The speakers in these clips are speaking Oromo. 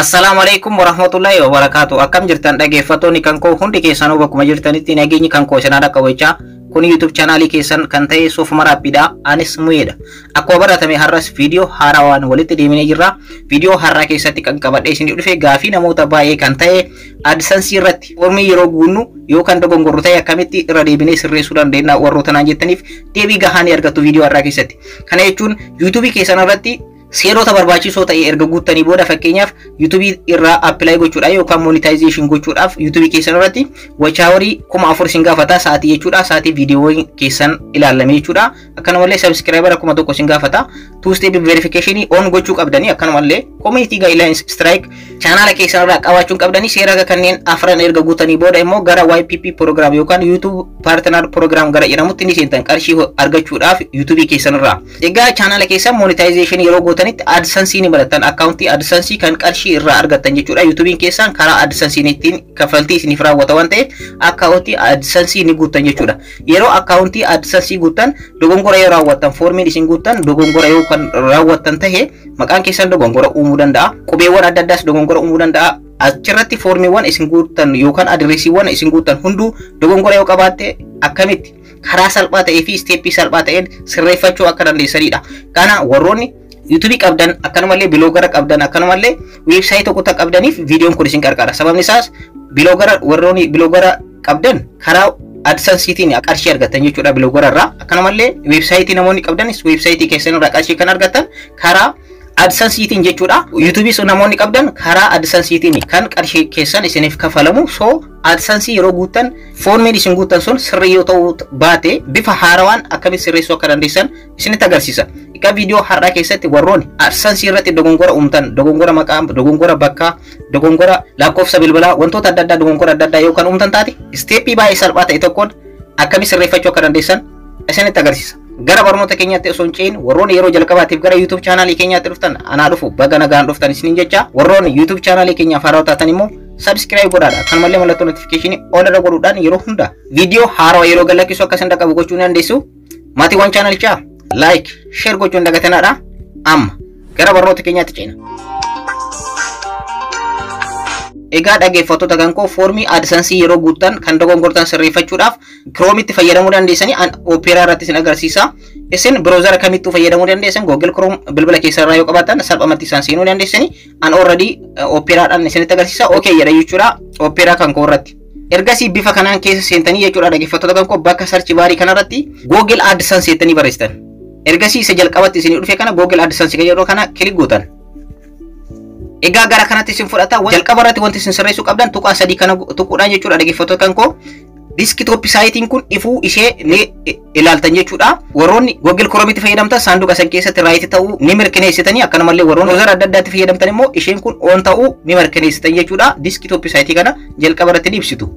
Assalaamu alaikum warahmatullahi wabarakatuh. Akkam jirtan dhaggeeffattoonni kan koo hundi keessanuu bakkuma jirtanitti nageenyi kan koo isin haadha qabachaa kun YouTube chaanaalii keessan kan ta'e Soofuma Raappiidha. Anis Muyeedha. Akkuma baratame har'as viidiyoo haarawaan walitti deemnee jirra. Viidiyoo har'aa keessatti kan qabadhee isin dhufe gaafii namoota baay'ee kan ta'e AdSense irratti foormii yeroo guunnu yoo kan dogongorru ta'e akkamitti irra deebinee sirreessuu dandeenya warroota naan jettaniif deebii gahaa ni argattu viidiyoo har'aa keessatti. Kana jechuun YouTube keessan irratti seerota barbaachisoo ta'e erga guuttanii booda, fakkeenyaaf YouTube irraa apply gochuudhaaf yookaan monetization gochuudhaaf YouTube keessan irratti watch hourii 4000 isin gaafata, sa'aatii jechuudha, sa'aatii viidiyoo keessan ilaalame jechuudha. Akkanumallee subscriber 1000 isin gaafata, two step verification on gochuu qabdanii, akkanumallee community guidelines strike chaanaala keessan irraa qabaachuu qabdanii. Seera kanneen afran erga guutanii booda immoo gara YPP program yookaan YouTube Partner Program gara jedhamutti ni seentan qarshii argachuudhaaf YouTube keessan irraa. Egaa chaanaala keessan monetization yeroo gootanitti AdSense ni barattan, akkaawuntii AdSense kan qarshii irraa argattan jechuudha. YouTubein keessan karaa AdSense ittiin kaffaltii isiniif raawwata waan ta'eef akkaawuntii AdSense ni guuttan jechuudha. Yeroo akkaawuntii AdSense guuttan dogongora yoo raawwattan, foormiin isin guuttan dogongora yoo kan raawwattan tahe, maqaan keessan dogongora uumuu danda'a. Qubeewwan adda addaas dogongora uumuu danda'a. Achirratti foormiiwwan isin guuttan yookaan adireesiiwwan isin guuttan hunduu dogongora yoo qabaatte akkamitti karaa salphaa ta'ee fi isteeppii salphaa ta'een sirreeffachuu akka dandeessanidha. Kana warroonni YouTube qabdan, akkanumallee biloogara qabdan, akkanumallee weebsaayitii tokko qabdaniif viidiyoon kun isin gargaara. Sababni isaas biloogara, warroonni biloogara qabdan karaa AdSenseetiin qarshii argatan jechuudha biloogara irraa. Akkanumallee weebsaayitii namoonni qabdanis weebsaayitii keessan irraa qarshii kan argatan karaa AdSenseetiin jechuudha. YouTubeis namoonni qabdan karaa AdSenseetiin kan qarshii keessan isiniif kafalamu. So AdSense yeroo guuttan foormiin isin guuttan sun sirrii yoo ta'uu baate bifa haarawaan akkamitti sirreessuu akka dandeessan isinitti agarsiisa. Egaa viidiyoo har'aa keessatti warroonni AdSense irratti dogongora uumtan, dogongora maqaa, dogongora bakkaa, dogongora lakkoofsa bilbilaa, wantoota adda addaa, dogongora adda addaa yoo kan uumtan taate, isteeppii baay'ee salphaa ta'e tokkoon akkamitti sirreeffachuu akka dandeessan isinitti agarsiisa. Gara barnoota keenyaatti osoo hin ce'in, warroonni yeroo jalqabaatiif gara YouTube chaanaalii keenyaatti dhuftan anaa dhufu, baga nagaan dhuftan isiniin jecha. Warroonni YouTube chaanaalii keenyaaf haarawaa taatan immoo subscribe godhaadha. Akkanumallee mallattoo notification all irra godhuudhaan yeroo hunda viidiyoo haarawaa yeroo gadlakkisu akka isin dhaqqabu gochuu ni dandeessu. Maatiiwwan chaanalichaa like, share gochuun dagatanaadha. Amma gara barnoota keenyaatti ceena. Egaa dhaggeeffattoota kan koo, foormii AdSense yeroo guuttan kan dogongortan sirreeffachuudhaaf Chromeitti fayyadamuu dandeessanii, Opera irratti isin agarsiisa. Isin browsera kamittuu fayyadamuu dandeessan, Google Chrome bilbila keessan irraa yoo qabaattan salphumatti isaan seenuu dandeessanii. An already Operaadhaan isinitti agarsiisa. Okay jedha jechuudha Opera kan koo irratti. Ergasii bifa kanaan keessa seentanii jechuudha, dhaggeeffattoota kan koo, bakka search barii kanarratti Google AdSense jettanii barreessitan. Ergasii isa jalqabatti isinii dhufe kana, Google AdSense kan jedhu kana click gootan. Egaa gara kanatti isin fudhata. Jalqaba irratti wanti isin sirreessuu qabdan tuqaa sadii kana tuquudhaan jechuudha, dhaggeeffattoota kan koo. Desktop siteiin kun ifuu ishee ni ilaaltan jechuudha. Warroonni Google Chromeitti fayyadamtan saanduqa san keessatti right ta'uu ni mirkaneessitanii, akkanumallee warroonni browser adda addaatti fayyadamtan immoo isheen kun on ta'uu ni mirkaneessitan jechuudha. Desktop siteii kana jalqaba irratti ni ibsitu.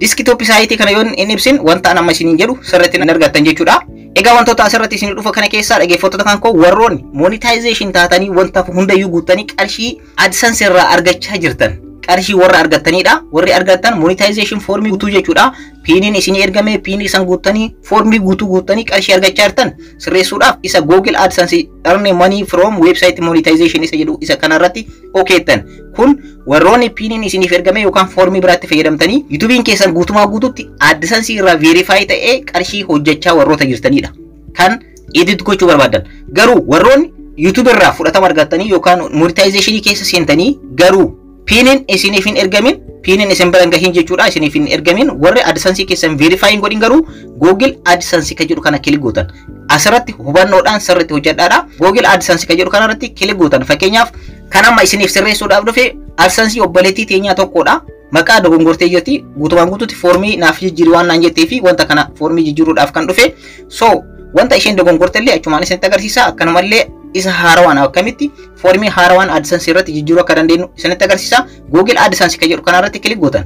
Desktop siteii kana yoo hin ibsin wanta amma isiniin jedhu sirriitti hin argattan jechuudha. Egaa wantoota asirratti isin dhufa kana keessaa, dhaggeeffattoota kan koo, warroonni monetization taatanii wanta hundayyuu guuttanii qarshii AdSense irraa argachaa jirtan, qarshii warra argattanidha. Warri argattan monetization foormii guutuu jechuudha. PINiin isinii ergame, PINii isan guuttanii, foormii guutuu guuttanii qarshii argachaa jirtan sirreessuudhaaf isa Google AdSense earn money from website monetization isa jedhu isa kanarratti okeettan. Kun warroonni PINiin isiniif ergame yookaan foormii biraatti fayyadamtanii YouTubein keessan guutumaa guututti AdSense irraa verify ta'ee qarshii hojjechaa warroota jirtanidha. Kan edit gochuu barbaadan. Garuu warroonni YouTube irraa fudhatama argattanii yookaan monetization keessa seentanii garuu PINiin isiniif hin ergamin, PINiin isin bira hin gahin jechuudha, isiniif hin ergamin, warri AdSense keessan verify hin godhin garuu Google AdSense kan jedhu kana click gootan. Asirratti hubannoodhaan sirriitti hojjedhaadha. Google AdSense kan jedhu kanarratti click gootan. Fakkeenyaaf kan amma isiniif sirreessuudhaaf dhufe AdSense obboleettii teenyaa tokkodha. Maqaa dogongortee jirti, guutumaan guututti foormii naaf jijjiiri waan naan jettee fi wanta kana foormii jijjiiruudhaaf kan dhufe. So wanta isheen dogongorte illee achumaan isinitti agarsiisa. Akkanumallee isa haarawaan akkamitti foormii haarawaan AdSense irratti jijjiiruu akka dandeenyu isinitti agarsiisa. Google AdSense kan jedhu kanarratti click gootan.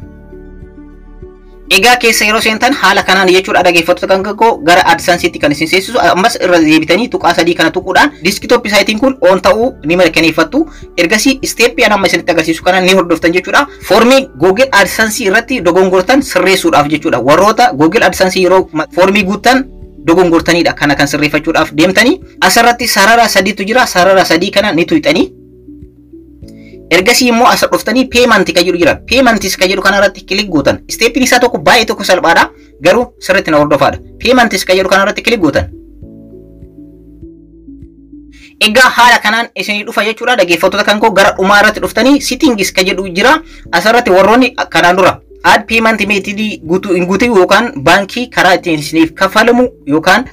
Egaa keessa yeroo seentan haala kanaan jechuudha, dhaggeeffattoota kan koo, gara AdSenseetti kan isin seensisu. Ammas irra deebitanii tuqaa sadii kana tuquudhaan desktop siteiin kun on ta'uu ni mirkaneeffattu. Ergasii isteeppii amma isinitti agarsiisu kana ni hordoftan jechuudha. Foormii Google AdSense irratti dogongortan sirreessuudhaaf jechuudha. Warroota Google AdSense yeroo foormii guuttan dogongortanidha kana kan sirreeffachuudhaaf deemtanii. Asirratti sarara sadiitu jira, sarara sadii kana ni tuqxanii. Ergasii immoo as dhuftanii payment kan jedhu jira. Payments kan jedhu kanarratti click gootan. Stepiin isaa tokko baay'ee tokko salphaadha. Garuu sirriitti na hordofaadha. Payments kan jedhu kanarratti click gootan. Egaa haala kanaan isinii dhufa jechuudha. Dhaggeeffattoota kan koo, gara dhumaa irratti dhuftanii settings kan jedhu jira. Asirratti warroonni kanaan dura add payment method guutuu hin guutin yookaan baankii karaa ittiin isiniif kaffalamu yookaan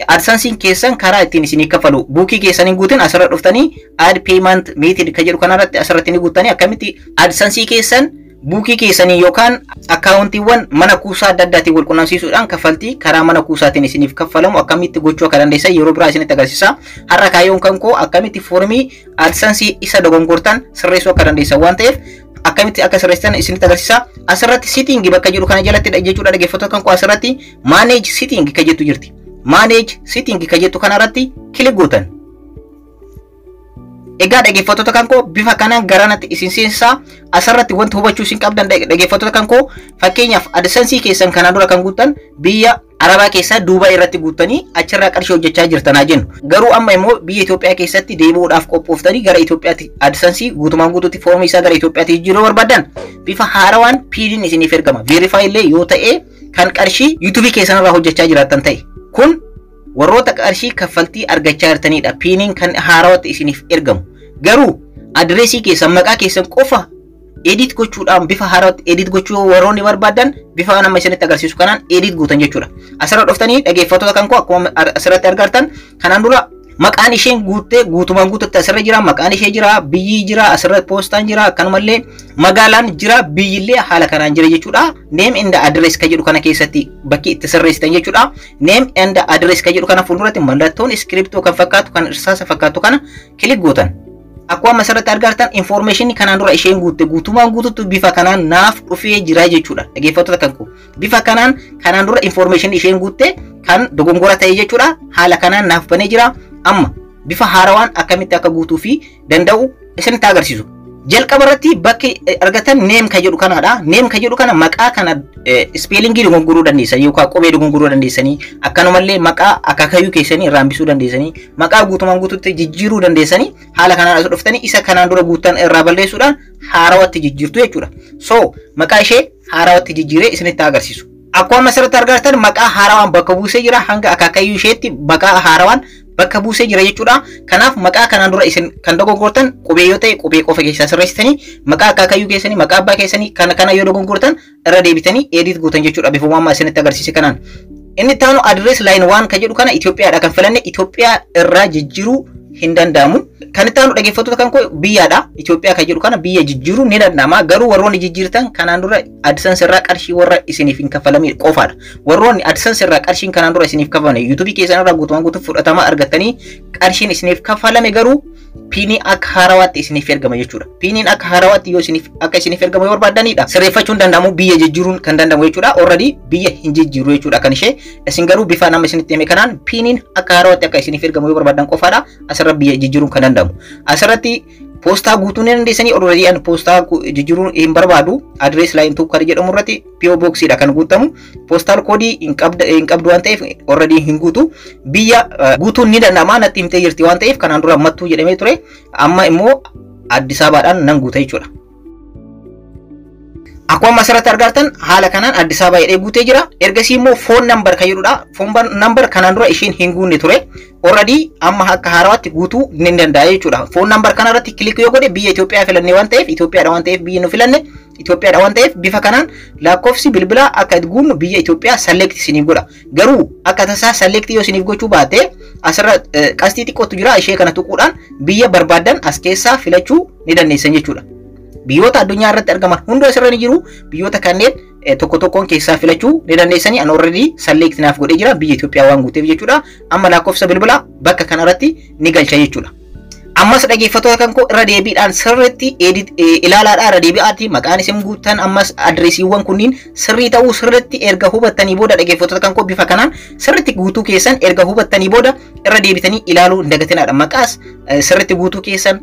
AdSensiin keessan karaa ittiin isiniif kaffalu buukii keessan hin guutin, asirra dhuftanii add payment method kan jedhu kanarratti asirratti ni guuttanii akkamitti AdSensii keessan buukii keessanii yookaan akkaawuntiiwwan mana kuusaa adda addaatiin wal qunnamsiisuudhaan kaffaltii karaa mana kuusaatiin isiniif kaffalamu akkamitti gochuu akka dandeessan yeroo biraa isinitti agarsiisa. Har'a kaayyoon kan koo akkamitti foormii AdSensii isa dogongortan sirreessuu akka dandeessan waan ta'eef, akkamitti akka sirreessitan isinitti agarsiisa. Asirratti setting bakka jedhu kana jalatti jechuudha, dhaggeeffattoota kan koo, asirratti manage setting kan jettu jirti. Manage setting kan jettu kanarratti click gootan. Egaa dhaggeeffattoota kan koo, bifa kanaan garanatti isin seensisaa. Asirratti wanti hubachuu isin qabdan, dhaggeeffattoota kan koo, fakkeenyaaf AdSensii keessan kanaan dura kan guuttan biyya Arabaa keessaa Duubaa irratti guuttanii achirraa qarshii hojjechaa jirtan haa jennu. Garuu amma immoo biyya Itoophiyaa keessatti deebi'uudhaaf qophooftanii gara Itoophiyaatti AdSensii guutumaan guutuutti foormii isaa gara Itoophiyaatti jijjiiruu barbaadan, bifa haarawaan PINiin isiniif ergama. Verify illee yoo ta'e kan qarshii YouTubeii keessan irraa hojjechaa jiraattan ta'e, kun warroota qarshii kaffaltii argachaa jirtanidha. PINiin kan haarawatti isiniif ergamu. Garuu adireesii keessan, maqaa keessan qofa edit gochuudhaan bifa haarawatti edit gochuu warroonni barbaadan, bifa nama isinitti agarsiisu kanaan edit gootan jechuudha. Asirra dhuftanii, dhaggeeffattoota kan koo, akkuma asirratti argartan kanaan dura maqaan isheen guuttee guutumaan guututti asirra jira, maqaan ishee jira, biyyi jira, asirra poostaan jira, akkanumallee magaalaan jira, biyyillee haala kanaan jira jechuudha. Name and address kan jedhu kana keessatti bakki itti sirreessitan jechuudha. Name and address kan jedhu kana fuulduratti mallattoon iskiriptoo kan fakkaatu, kan irsaasa fakkaatu kana click gootan. Akkuma asirratti argartan information kanaan dura isheen guutte guutumaan guututti bifa kanaan naaf dhufee jira jechuudha. Dhaggeeffattoota kan koo, bifa kanaan kanaan dura information isheen guutte kan dogongora ta'e jechuudha. Haala kanaan naaf banee jira. Amma bifa haarawaan akkamitti akka guutuu fi danda'u isinitti agarsiisu. Jalqaba irratti bakki argatan name kan jedhu kanaadha. Name kan jedhu kana maqaa kana spellingii dogongoruu dandeessanii yookaan qubee dogongoruu dandeessanii, akkanumallee maqaa akaakayyuu keessanii irraa hambisuu dandeessanii, maqaa guutumaan guututti jijjiiruu dandeessanii, haala kanaan as dhuftanii isa kanaan dura guutan irraa balleessuudhaan haarawatti jijjiirtu jechuudha. So maqaa ishee haarawatti jijjiiree isinitti agarsiisu. Akkuma asirratti argartan maqaa haarawaan bakka buusee jira, hanga akaakayyuu isheetti maqaa haarawaan bakka buusee jira jechuudha. Kanaaf maqaa kanaan dura isin kan dogongortan qubee yoo ta'e qubee qofa keessaa sirreessitanii, maqaa akaakayyuu keessanii, maqaa abbaa keessanii kana kana yoo dogongortan irra deebitanii edit gootan jechuudha bifuma amma isinitti agarsiise kanaan. Inni itti aanu address line 1 kan jedhu kana Itoophiyaadha kan filanne, Itoophiyaa irraa jijjiiruu hin danda'amu. Kan itti aanu, dhaggeeffattoota kan koo, biyyaadha. Itoophiyaa kan jedhu kana biyya jijjiiruu ni danda'ama. Garuu warroonni jijjiirtan kanaan dura AdSense irraa qarshii warra isiniif hin kaffalamne qofaadha. Warroonni AdSense irraa qarshiin kanaan dura isiniif kaffalame, YouTubeii keessan irraa guutumaan guutuu fudhatama argattanii qarshiin isiniif kaffalame, garuu PINii akka haarawaatti isiniif ergama jechuudha. PINiin akka haarawaatti yoo isiniif akka isiniif ergamu yoo barbaaddanidha. Sirreeffachuun danda'amu, biyya jijjiiruun kan danda'amu jechuudha. Already biyya hin jijjiiru jechuudha kan ishee. Isin garuu bifa nama isinitti hime kanaan PINiin akka haarawaatti akka isiniif ergamu yoo barbaaddan qofaadha. Asirra biyya jijjiiruun kan danda'amu. Asirratti poostaa guutuu ni dandeessanii. Already an poostaa jijjiiruun hin barbaadu. Address line 2 kan jedhamu irratti PO boxiidha kan guutamu. Postal codeii hin qabdu waan ta'eef already hin guutu. Biyya guutuun ni danda'ama, natti himtee jirti waan ta'eef, kanaan dura Mattuu jedhamee ture. Amma immoo Addis Ababaadhaan nan guuta jechuudha. Akkuma asirratti argartan haala kanaan Addis Ababa jedhee guutee jira. Ergasii immoo phone number kan jedhudha. Phone number kanaan dura isheen hin guunne ture. Already amma akka haarawaatti guutuu ni danda'a jechuudha. Phone number kana irratti click yoo godhe, biyya Itoophiyaa filannee waan ta'eef, Itoophiyaadha waan ta'eef, biyyi nu filanne Itoophiyaadha waan ta'eef, bifa kanaan lakkoofsi bilbilaa akka guunnu biyya Itoophiyaa select isiniif godha. Garuu akka tasaa select yoo isiniif gochuu baate, asirra qastii xiqqootu jira, ishee kana tuquudhaan biyya barbaaddan as keessaa filachuu ni dandeessan jechuudha. Biyyoota addunyaa irratti argaman hunda asirra ni jiru. Biyyoota kanneen tokko tokkoon keessaa filachuu ni dandeessanii. An already select naaf godhee jira biyya Itoophiyaa waan guuteef jechuudha. Amma lakkoofsa bilbilaa bakka kanarratti ni galcha jechuudha. Ammas dhaggeeffattoota kan koo, irra deebiidhaan sirriitti ilaalaadhaa, irra deebi'aati maqaan isin guuttan ammas adreesiiwwan kunniin sirrii ta'uu sirriitti erga hubattanii booda, dhaggeeffattoota kan koo, bifa kanaan sirriitti guutuu keessan erga hubattanii booda irra deebitanii ilaaluu hin dagatinaadha. Maqaas sirriitti guutuu keessan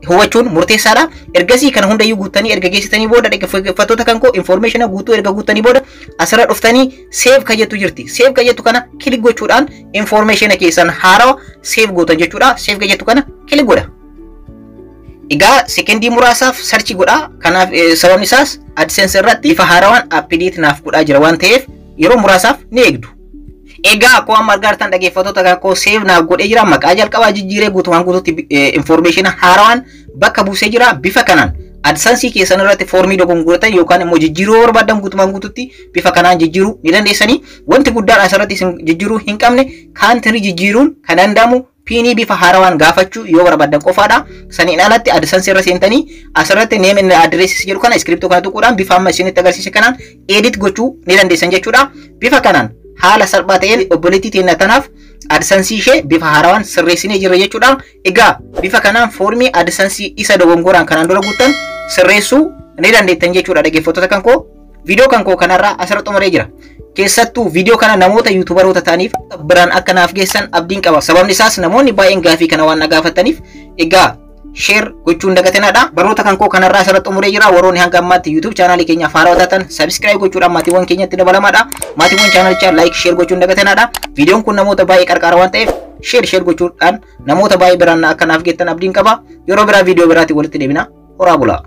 hubachuun murteessaadha. Ergasii kana hundayyuu guuttanii erga geessitanii booda, dhaggeeffattoota kan koo, information guutuu erga guuttanii booda asirra dhuftanii save ka jettu jirti. Save ka jettu kana click gochuudhaan information keessan haarawa save gootan jechuudha. Save ka jettu kana click godha. Egaa sekendii muraasaaf search godhaa. Kanaaf sababni isaas AdSense irratti bifa haarawaan update naaf godhaa jira waan ta'eef yeroo muraasaaf ni eegdu. Egaa akkuma amma argaa jirtan, dhaggeeffattoota koo, save naaf godhee jira. Maqaa jalqabaa jijjiiree guutumaan guutuutti information haarawaan bakka buusee jira. Bifa kanaan AdSense keessan irratti foormii dogongoratan yookaan immoo jijjiiruu barbaadan guutumaan guutuutti bifa kanaan jijjiiruu ni dandeessanii. Wanti guddaan asirratti isin jijjiiruu hin qabne, country jijjiiruun kan danda'amu PIN bifa haarawaan gaafachuu yoo barbaadan qofaadha. Saniin alatti AdSense irra seentanii asirratti name and address jedhu kana iskiriptoo kana tuquudhaan bifa amma isinitti agarsiise kanaan edit gochuu ni dandeessan jechuudha. Bifa kanaan haala salphaa ta'een obboleettii teenya tanaaf AdSense ishee bifa haarawaan sirreessinee jirra jechuudha. Egaa bifa kanaan foormii AdSense isa dogongoraan kanaan dura guuttan sirreessuu ni dandeettan jechuudha, dhaggeeffattoota kan koo. Viidiyoo kan koo kanarraa asirra xumuree jira. Keessattuu viidiyoo kana namoota YouTuberoota ta'aniif biraan akka naaf geessan abdiin qaba. Sababni isaas namoonni baay'een gaafii kana waan na gaafataniif, egaa share gochuun dagatinaadha. Barnoota kan koo kanarraa asirra xumuree jira. Warroonni hanga ammaatti YouTube chaanaalii keenyaaf haarawaa taatan subscribe gochuudhaan maatiiwwan keenyatti dabalamaadha. Maatiiwwan chaanalichaa like, share gochuun dagatinaadha. Viidiyoon kun namoota baay'ee qarqaara waan ta'eef share share gochuudhaan namoota baay'ee biraan akka naaf geettan abdiin qaba. Yeroo biraa viidiyoo biraatiin walitti deebina. Horaa bulaa.